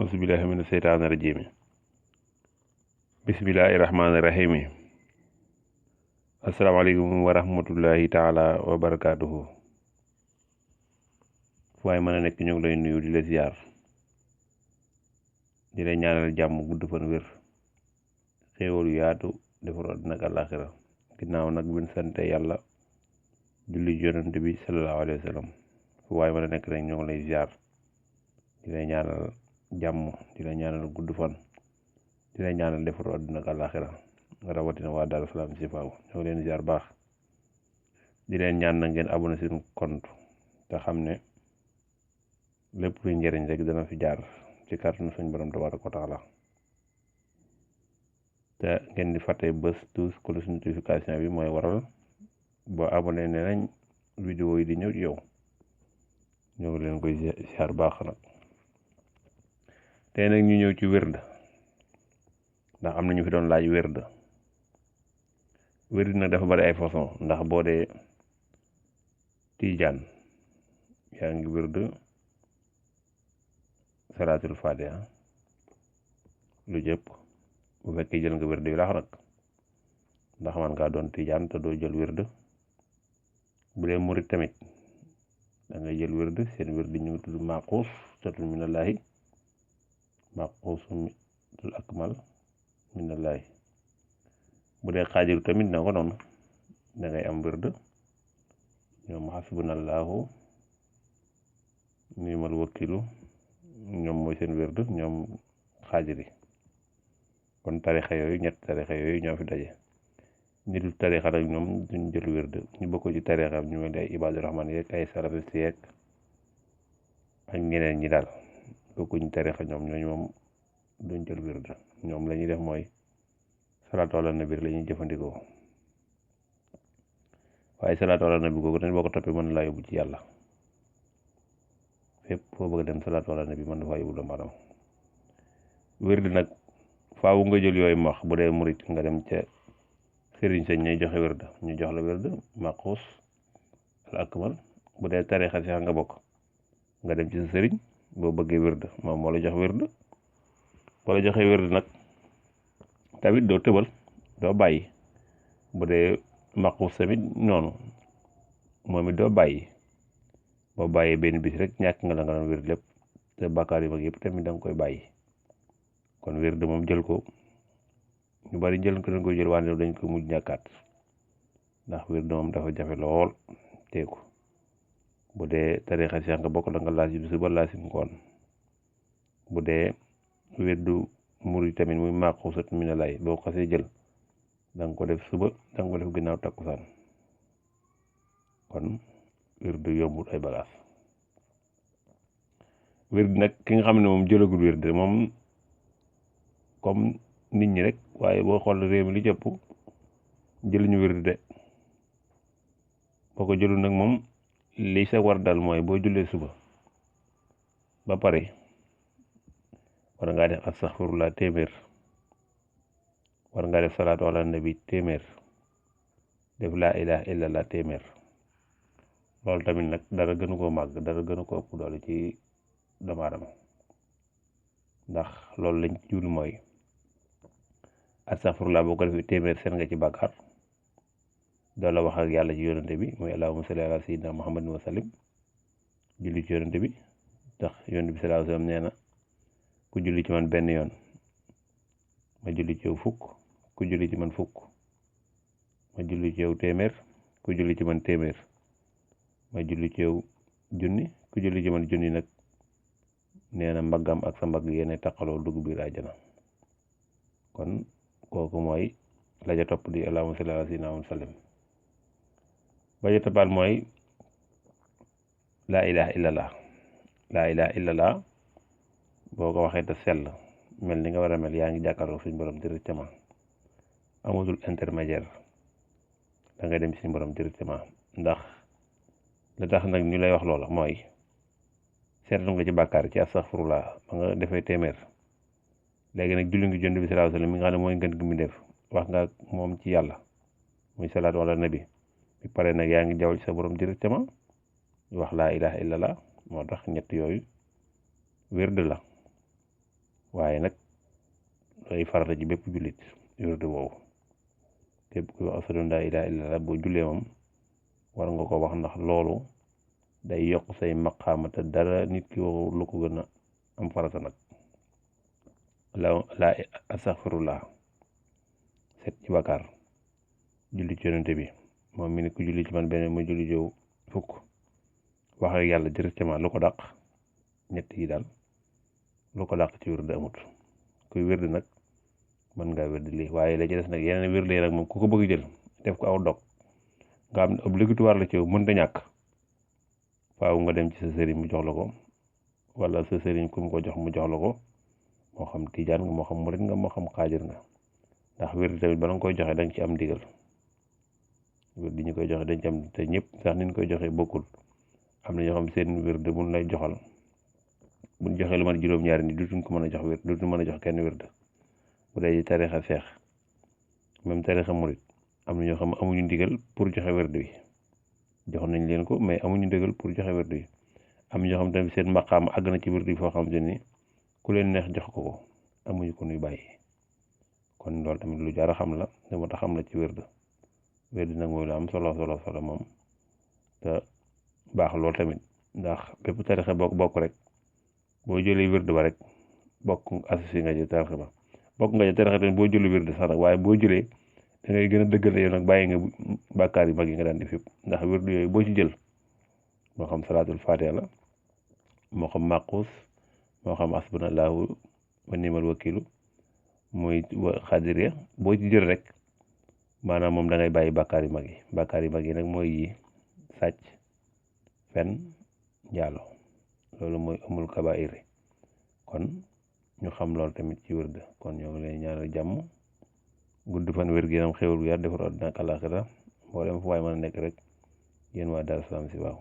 auzubillahi mina seytaani rajiim bismillahi rahmaani rahiim asalaamaaleykum wa rahmatullahi taala wa barakaatuhu fu waay mën a nekk ñu ngi lay nuyu di la ziar di la ñaanal jàmm gudd fan wér xéewal yu yaatu defar àddina ak àllaaxira ginnaaw nag bin sante yàlla julli yonent bi sallallahu alayhi wa sallam fu waay mën a nekk rek ñu ngi lay ziar di la ñaanal jàmm di la ñaanal gudd fan di la ñaanal defaru àdduna ak àllaaxira rawatina waa Daaru Salaam Sifaaw ñoo leen ziar baax di leen ñaan na ngeen abonné seen compte te xam ne lépp luy njëriñ rek dana fi jaar ci kàttanu suñ borom tabaaraka wa taala te ngeen di fàtte bés tous cloche notification bi mooy waral boo abonné ne nañ vidéo yi di ñëw yow ñoo leen koy ziar baax nag tey nag ñu ñëw ci wérd ndax am na ñu fi doon laaj wérd nag dafa bari ay façon ndax boo dee tiijaan yaa ngi wérd salaatul faatiha lu jëpp bu fekkee jël nga wérd yu laax nag ndax man ngaa doon tiijaan te doo jël wérd bu dee murit tamit da ngay jël wérd seen wérd ñu ngi tudd maaquus satul minallaahi maquusul akmal minallaahi bu dee xaajiru tamit na ko noonu da ngay am wérd ñoom xasbunallaahu ni'mal wakiilu ñoom mooy seen wérd ñoom xaajiri kon tarixa yooyu ñett tarixa yooyu ñoo fi daje ñi dul tarixa nag ñoom duñ jël wérd ñu bokk ci tarixa ñu mel ay ibaadu rahmaan yeeg ay salafiste yeeg ak ñeneen ñi daal bokkuñ tarixa ñooñu moom duñ jël wérd ñoom la ñuy def mooy salaatu ala nabi la ñuy jëfandikoo waaye salaatu ala nabi googu dañ boo ko toppee mën laa yóbbu ci yàlla fépp foo bëgg dem salaatu ala nabi mën na faa yóbbu doomu aadama wérd nag faawu nga jël yooyu max bu dee murit nga dem ca sëriñ sañ ñay joxe wérd ñu jox la wérd maquus al akmal bu dee tarixa sax nga bokk nga dem ci sa sëriñ boo bëggee wérd moom moo la jox wérd boo la joxee wérd nag tamit doo tëbal doo bàyyi bu dee maquus tamit noonu moom it doo bàyyi boo bàyyee benn bis rek ñàkk nga la nga doon wérd lépp te bàkkaar yu mag yëpp tamit da nga koy bàyyi kon wérd moom jël ko ñu bari jël ko dañ koy jël wante dañ ko mujj ñàkkaat ndax wérd moom dafa jafe lool teeku bu dee tarixa si nga bokk da nga laaj bi suba laaj si ngoon bu dee wérdu murid tamit muy maaquusat minallaahi boo xasee jël da nga ko def suba da nga ko def ginnaaw takkusaan kon wérdu yombul ay bagaas wérd nag ki nga xam ne moom jëlagul wérd moom comme nit ñi rek waaye boo xool réew mi li jëpp jëluñu wérd de boo ko jëlul nag moom li sa war dal mooy boo jullee suba ba pare war ngaa def astaxfirullah téeméer war ngaa def salaatu ala nabi téeméer def laa ilaha illallah téeméer loolu tamit nag dara gënu koo màgg dara gënu ko ëpp doole ci doomu aadama ndax loolu lañ jul mooy astaxfirullah boo ko defee téeméer seen nga ci bàkkaar doo la wax ak yàlla ci yonante bi mooy allahumma salli ala sayyidina muhammadin wa sallim julli ci yonante bi tax yonante bi sallallahu alayhi wa sallam nee na ku julli ci man benn yoon ma julli ci yow fukk ku julli ci man fukk ma julli ci yow téeméer ku julli ci man téeméer ma julli ci yow junni ku julli ci man junni nag nee na mbaggam ak sa mbagg yéene taqaloo dugg biir àjjana kon kooku mooy la ja topp di allahumma salli ala sayyidina wa sallim ba ja toppaat mooy laa ilaha illallah laa ilaha illallah boo ko waxee te sell mel ni nga war a mel yaa ngi jàkkaarloo suñu borom directement amatul intermédiaire da ngay dem suñu borom directement ndax la tax nag ñu lay wax loola mooy seetlu nga ci bàkkaar ci astaxfirullah ba nga defee téeméer léegi nag julli ngi jond bi sallallahu alayhi wa sallam mi nga xam ne mooy ngën gi mu def wax nga moom ci yàlla muy salaatu ala nabi bi pare nag yaa ngi jaww ci sa borom directement wax laa ilaha illallah moo tax ñett yooyu wérd la waaye nag day farata ci bépp jullit wird woowu képp kuy wax ashadu an laa ilaaha illallaah boo jullee moom war nga ko wax ndax loolu day yokk say maqaama te dara nit ki waxu lu ko gën a am farata nag laa astaxfirullah set ci bakkaar julli ci yonente bi moom mi ni ku julli ci man beneen mu julli jow fukk wax ak yàlla directement lu ko dàq ñett yi daal lu ko dàq ci wird amut kuy wird nag mën ngaa wird lii waaye la ci des nag yeneen wird yi nag moom ku ko bëgg jël def ko aw dog nga xam ne obligatoire la ci yow mënta ñàkk faaw nga dem ci sa sëriñ mu jox la ko wala sa sëriñ ku mu ko jox mu jox la ko moo xam tijaan nga moo xam murit nga moo xam xaajar nga ndax wird tamit bala nga koy joxe dañ ci am ndigal wird di ñu koy joxe dañ ci am te ñëpp sax ni ñu koy joxe bokkul am na ñoo xam seen wird buñ lay joxal buñ joxee lu mat juróom-ñaari nit dutuñ ko mën a jox wird dutuñ mën a jox kenn wird bu dee tarixa seex même tarixa murit am na ñoo xam amuñu ndigal pour joxe wird bi jox nañ leen ko mais amuñu ndigal pour joxe wird bi am ñoo xam tamit seen maqaam àgg na ci wird bi foo xam te ni ku leen neex jox ko amuñu ko nuy bàyyi kon loolu tamit lu jar a xam la dama tax xam la ci wird nag mooy lu am solo moom te baax loolu tamit ndax bépp tarixa bokk rek boo jëlee wird ba rek bokk associé nga ci tarixa ba bokk nga ci tarixa tamit boo jëlee wird sax nag waaye boo jëlee da ngay gën a dëggal yow nag bàyyi nga bàkkaar yu mag yi nga daan def yëpp ndax wird yooyu boo ci jël moo xam salaatul faatiha la moo xam màquus moo xam asbunallahu wa ni'mal wakiilu muy xadiriya boo ci jël rek maanaam moom da ngay bàyyi bàkkaar yu mag yi nag mooy yi sàcc fen njaalo loolu mooy amul kabaa'ir kon ñu xam loolu tamit ci wird kon ñoo ngi leen ñaanal jàmm gudd fan wér gi yaram xéwal gu yar defar àddina ak àllaaxira mboolem fu waay mën a nekk rek yéen waa Daaru Salaam si waaw